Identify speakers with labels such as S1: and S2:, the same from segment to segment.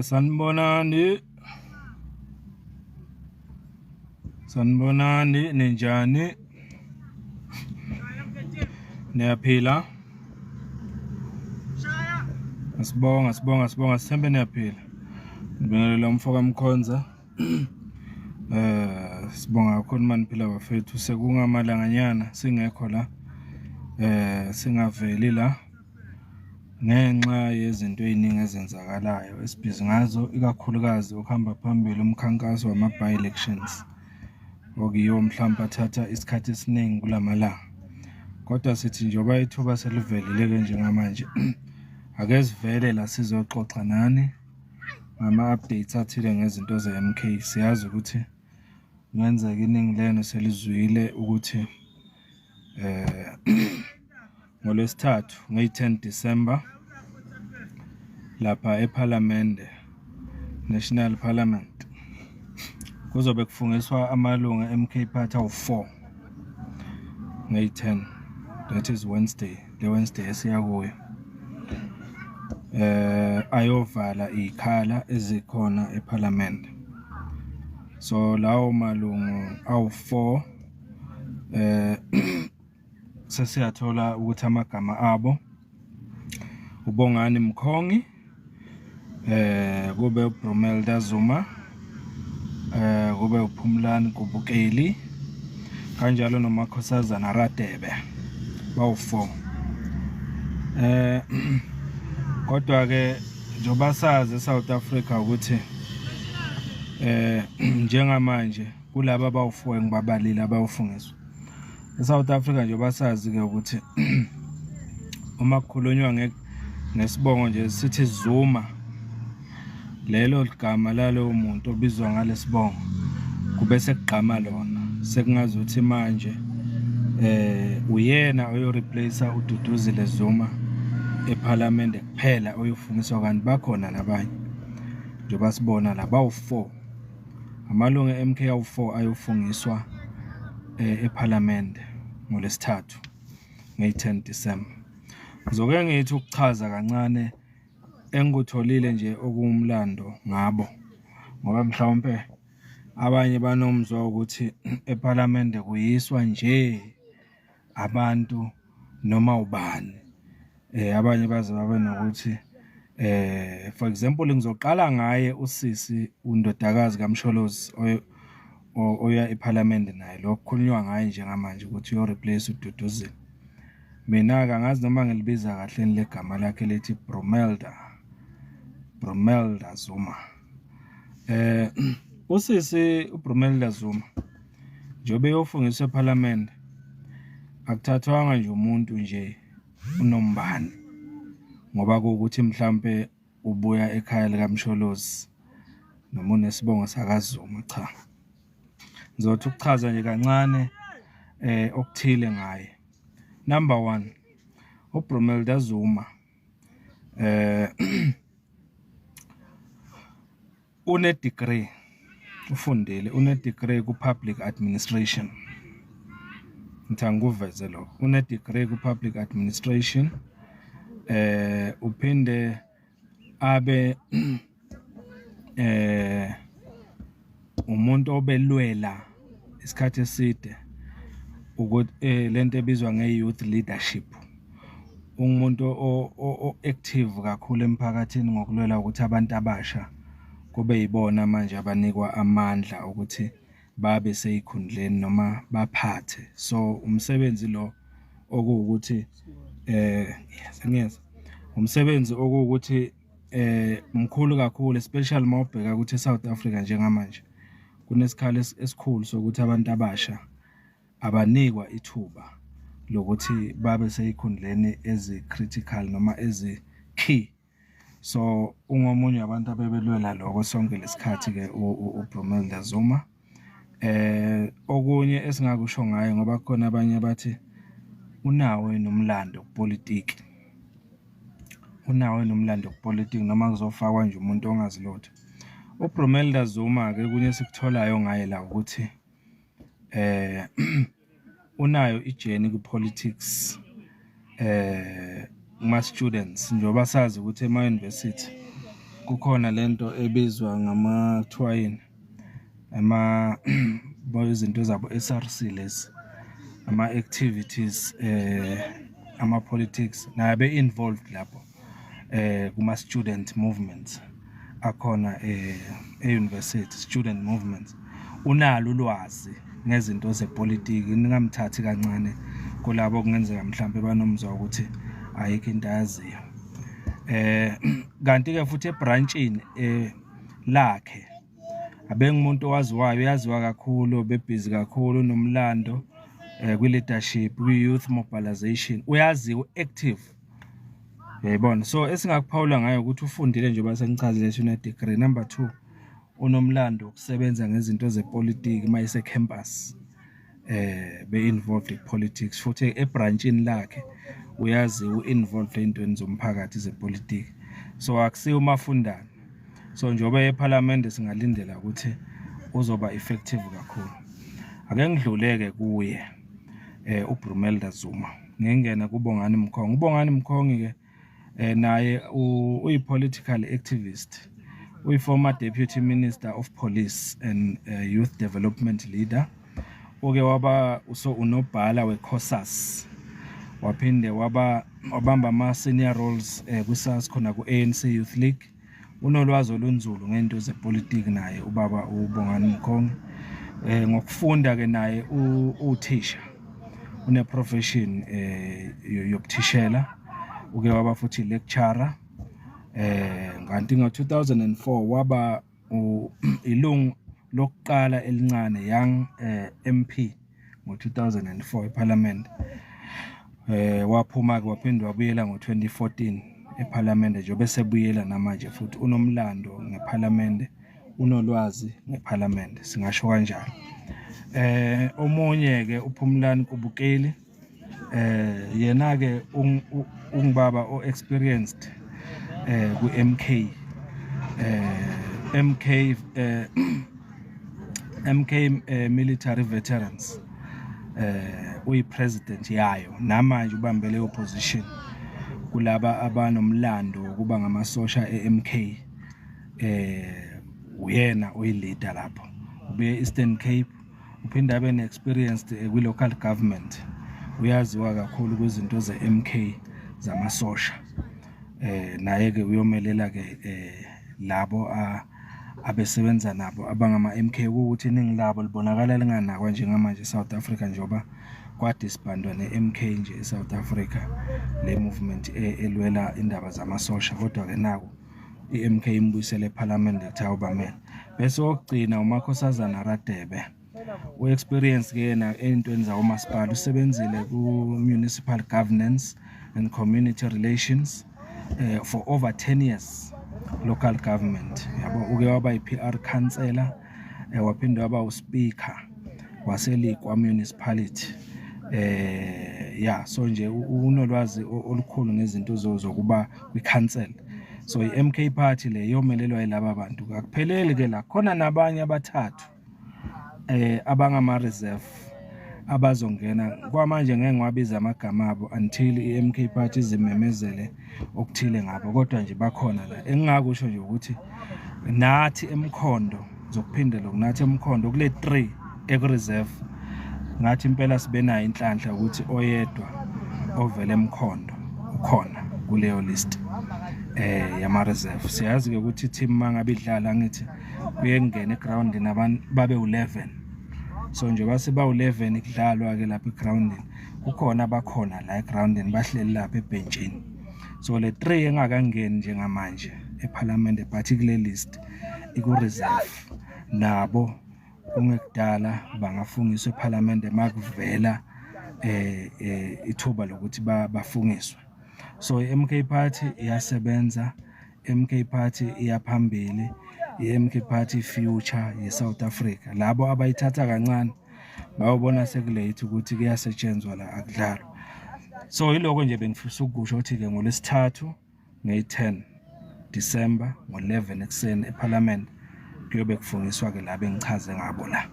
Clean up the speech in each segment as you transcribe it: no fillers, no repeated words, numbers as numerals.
S1: Sanibonani. Sanibonani, ninjani? Niyaphila? Asibonga, sibonga, sibonga, sithembe niyaphila. Ngibingelela umfo kaMkhonza. Sibonga kakhulu maniphila bafethu, sekungamalanganyana singekho la. Singaveli la ngenxa yezinto ey'ningi ezenzakalayo esibhizi ngazo, ikakhulukazi okuhamba phambili umkhankaso wama-by-elections, okuyiwo mhlawumpe athatha isikhathi esiningi kulamalanga. Kodwa sithi njengoba ithuba selivelile-ke njengamanje, ake sivele la sizoxoxa nani ngama-updates athile ngezinto ze-M_K. Siyazi ukuthi kungenzeka iningi lenu selizwile ukuthi ngoLwesithathu ngeyi-10 December lapha ePhalamende, National Parliament, kuzobe kufungiswa amalungu e-M_K Party awu-4 ngeyi-10, that is Wednesday, le Wednesday esiya kuyo. Ayovala iy'khala ezikhona ePhalamende. So lawo malungu awu-4 sesiyathola ukuthi amagama abo uBongani Mkhongi, kube uBrumelda Zuma, kube uPhumlani Kubukeli, kanjalo noMakhosazana Radebe, bawu-4. Kodwa ke njengoba sazi eSouth Africa ukuthi njengamanje kulaba abawu-4 engibabalile abayofungiswa eSouth Africa, njengoba sazi ke ukuthi uma kukhulunywa ngesibongo nje sithi Zuma, lelo gama lalowo muntu obizwa ngalesibongo kube sekugqama lona, sekungazuthi manje uyena oyo-replace uDuduzile Zuma ePhalamende kuphela oyofungiswa, kanti bakhona nabanye njengoba sibona la bawu-4, amalungu e-M_K awu-4 ayofungiswa ePhalamende ngoLwesithathu ngeyi-10 December. Ngizoke ngithi ukuchaza kancane engikutholile nje okuwumlando ngabo, ngoba mhlawumpe abanye banomzwa ukuthi ePhalamende kuyiswa nje abantu noma ubani. Abanye baze babe nokuthi for example, ngizoqala ngaye usisi undodakazi kaMsholozi oya ePhalamende naye, lo okukhulunywa ngaye njengamanje ukuthi uyo-replace uDuduzile. Mina-ke angazi noma ngilibiza kahle le gama lakhe lethi Brumelda, Brumelda Zuma. Usisi uBrumelda Zuma njengoba eyofungiswa ePhalamende, akuthathwanga nje umuntu nje unombani ngoba kuwukuthi mhlampe ubuya ekhaya likaMsholozi noma unesibongo sakaZuma, cha. Ngizothi ukuchaza nje kancane okuthile ngaye. Number 1, uBrumelda Zuma une degree, ufundile, une degree ku public administration. Ngithi angikuveze lokho, une degree ku public administration. Uphinde abe umuntu obelwela isikhathi eside ukuthi lento ebizwa nge-youth leadership. Ungumuntu o-active kakhulu emphakathini ngokulwela ukuthi abantu abasha kube yibona manje abanikwa amandla ukuthi babe sey'khundleni noma baphathe. So umsebenzi lo okuwukuthi ngiyeza, umsebenzi okuwukuthi mkhulu kakhulu, especially mawubheka ukuthi eSouth Africa njengamanje kunesikhala esikhulu sokuthi abantu abasha abanikwa ithuba lokuthi babe sey'khundleni ezi-critical noma ezi-key. So ungomunye wabantu abebelwela lokho sonke lesikhathi-ke uBrumelda Zuma. Okunye esingakusho ngaye, ngoba kukhona abanye abathi unawo yini umlando kupolitiki, unawo yini umlando kupolitiki noma kuzofakwa nje umuntu ongazi lutho. UBrumelda Zuma-ke okunye esikutholayo ngaye la ukuthi Unayo i-journey kwi-politics kuma-students, njengoba sazi ukuthi ema-university kukhona lento ebizwa ngama, kuthiwa yini, izinto zabo-S_R_C lezi, ama-activities ama-politics, naye abe-involved lapho kuma-student movements akhona e-university, student movements. Unalo ulwazi ngezinto zepolitiki, ningamthathi kancane kulabo okungenzeka mhlampe banomuzwa wokuthi ayikho into ayaziyo. Kanti-ke futhi ebrantshini lakhe abengumuntu owaziwayo, uyaziwa kakhulu, ubebhizi kakhulu, unomlando kwi-leadership, kwi-youth mobilization, uyaziwa, u-active, uyayibona. So esingakuphawula ngayo ukuthi ufundile, njengoba sengichazile ukuthi une-degree. Number two, unomlando wokusebenza ngezinto zepolitiki uma ese-campus, be-involved ku-politics, futhi ebrantshini lakhe uyaziwa, u-involved ey'ntweni zomphakathi zepolitiki. So akusiyo umafundane. So njengoba ephalamende singalindela ukuthi uzoba effective kakhulu. Ake ngidluleke kuye uBrumelda Zuma, ngingene kuBongani Mkhongi. UBongani Mkhongi-ke naye uyi-political activist, uyi-former deputy minister of police and youth development leader. Uke waba so unobhala we-COSAS, waphinde waba wabamba ama-senior roles kwi-SARS khona ku-ANC Youth League. Unolwazi olunzulu ngento zepolitiki naye ubaba uBongani Mkhongi. Ngokufunda ke naye uthisha, une profession yobuthishela, uke waba futhi lecturer. Kanti ngo-2004 waba ilungu lokuqala elincane, young MP ngo-2004 eParliament. Waphuma ke, waphinde wabuyela ngo-2014 eParliament, njengoba esebuyela namanje futhi. Unomlando ngeParliament, unolwazi ngeParliament, singasho kanjalo. Omunye ke uPhumlani Kubukeli, yena ke ungibaba o-experienced ku-MK, MK MK military veterans, uyi-president yayo namanje, ubambele leyo position kulaba abanomlando wokuba ngamasosha e-MK. Uyena oyi-leader lapho, ubuye Eastern Cape, uphinde abe ne-experience kwi-local government, uyaziwa kakhulu kwizinto ze-MK zamasosha. Naye ke uyomelela ke labo abesebenza nabo abangama MK, ukuthi iningi labo libonakala linganakwa njengamanje eSouth Africa, njengoba kwadisbandwa ne-MK nje eSouth Africa, le movement elwela indaba zamasosha. Kodwa ke naku i-MK imbuyisele eParliament, ethi awubamele. Bese okugcina uMakhosazana Radebe, u-experience ke yena ey'ntweni zakomasipala, usebenzile ku-municipal governance and community relations for over 10 years, local government yabo. Uke waba i-PR councillor, waphinde waba uspeaker waseLekwa municipality. Yeah, so nje unolwazi olukhulu ngezinto zokuba kwi-council. So i-MK Party le yomelelwa yilaba bantu. Akupheleli ke la, khona nabanye abathathu abangama reserve abazongena. Kwamanje ngeke ngiwabize amagama abo until i-MK Party izimemezele okuthile ngabo, kodwa nje bakhona la. Engingakusho nje ukuthi nathi emkhondo zokuphinde lokhu, nathi emkhondo kule 3 eku-reserve, ngathi impela sibe nayo inhlanhla ukuthi oyedwa ovela emkhondo ukhona kuleyo list yama reserve. Siyazi ke ukuthi team mangabe idlala, ngithi kuye kungena egroundini abantu babe u11, so njengoba seba u11 kudlalwa ke lapha egroundini, kukhona abakhona la egroundini, bahleli lapha ebhentshini. So le 3 engakangeni njengamanje eParliament but kule list iku reserve, nabo kungekudala bangafungiswa eParliament makuvela ithuba lokuthi bafungiswe. So iMK Party iyasebenza, MK Party iyaphambili, iMK Party future yeSouth Africa. Labo abayithatha kancane bayobona sekulate ukuthi kuyasetshenzwa la, akudlalwa. So yiloko nje bengifisa ukusho ukuthi ke ngolesithathu ngeyi-10 December ngo-11 ekuseni eParliament kuyobe kufungiswa ke laba engichaze ngabo la.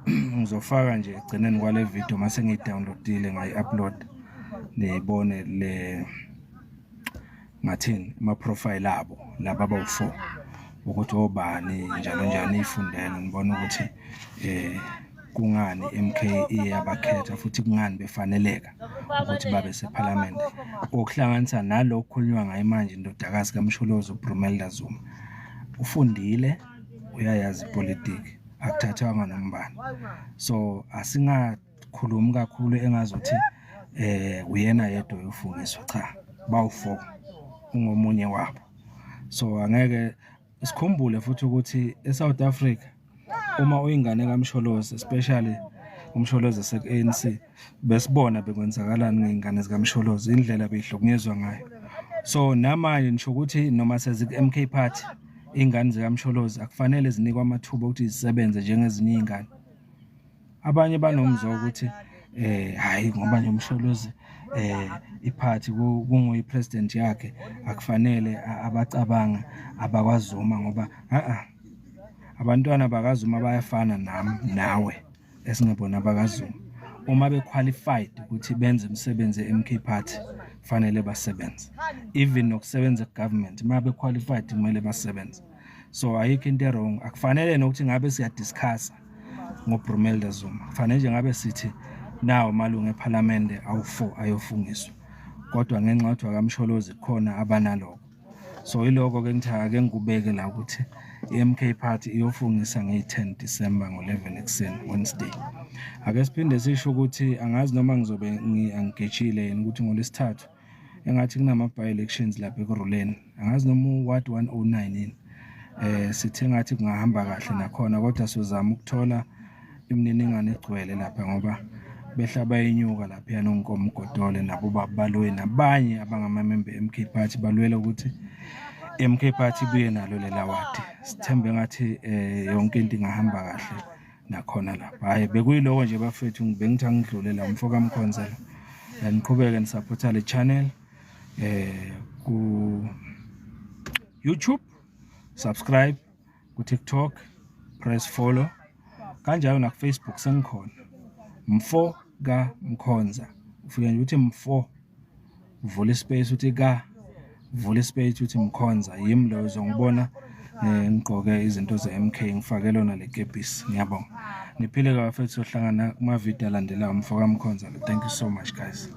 S1: Ngizofaka nje ekugcineni kwale video mase ngiyidownloadile ngayi-upload niyibone le ngathini ama-profile abo laba abawu-four ukuthi obani njalo njalo niyifundele ngibona ukuthi kungani i-M_K iye yabakhetha futhi kungani befaneleka ukuthi babe sephalamende. Okuhlanganisa nalo okukhulunywa ngaye manje indodakazi kaMsholozi uBrumelda Zuma. Ufundile, uyayazi ipolitiki, akuthathwanga nombani. So asingakhulumi kakhulu engazuthi uyena yedwa oyofungiswa, cha, bawu-four, ungomunye wabo. So angeke sikhumbule futhi ukuthi eSouth Africa uma uyingane kaMsholozi, especially uMsholozi eseku-A_N_C, besibona bekwenzakalani ngey'ngane zikaMsholozi, indlela bey'hlukunyezwa ngayo. So namanje ngisho ukuthi noma seziku-M_K Party, iy'ngane zikaMsholozi akufanele zinikwe amathuba okuthi zisebenze njengezinye iy'ngane. Abanye banomuzwa wokuthi hhayi ngoba nje uMsholozi iphathi kunguye i-president yakhe akufanele abacabanga abakwaZuma ngoba abantwana bakaZuma bayafana nami nawe esingebona abakaZuma. Uma be-qualified ukuthi benze imisebenzi ye-M_K Party kufanele basebenze, even nokusebenza ku-government uma be-qualified kumele basebenze. So ayikho into e-wrong, akufanele nokuthi ngabe siya-discuss-a ngoBrumelda Zuma, kufanele nje ngabe sithi nawo amalungu ephalamende awu-four ayofungiswa, kodwa ngenxa yokuthi akaMsholozi kukhona abanalokho. So yiloko-ke ngithi ake ngikubeke la ukuthi i-M_K Party iyofungisa ngeyi-10 December ngo-11 ekuseni, Wednesday. Ake siphinde sisho ukuthi angazi noma ngizobe angigejile yini ukuthi ngoLwesithathu engathi kunama-by-elections lapha Ekurhuleni, angazi noma u-ward 109 yini. Sithe ngathi kungahamba kahle nakhona kodwa sizama ukuthola imininingwane egcwele lapha ngoba behla bayenyuka laphayana oNkomo Godole nabo baba Baloyi nabanye abangamamemba e-M_K Party balwela ukuthi i-M_K Party ibuye nalo lela wadi. Sithembe ngathi yonke into ingahamba kahle nakhona lapha. Hhayi bekuyiloko nje bafethu bengithi angidlule la umfo kaMkhonza lo. Niqhubeke ni-support-a le channel ku YouTube, subscribe ku TikTok, press follow kanjalo naku Facebook sengikhona. Mfo kaMkhonza. Ufike nje uthi mfo uvula ispace uthi ka vula ispace uthi Mkhonza, yimi lo uzongibona ngigqoke izinto ze-M_K ngifake lona le kepisi. Ngiyabonga. Niphile kahle bafethu, sohlangana kuma video alandelayo. Mfo kaMkhonza lo. Thank you so much guys.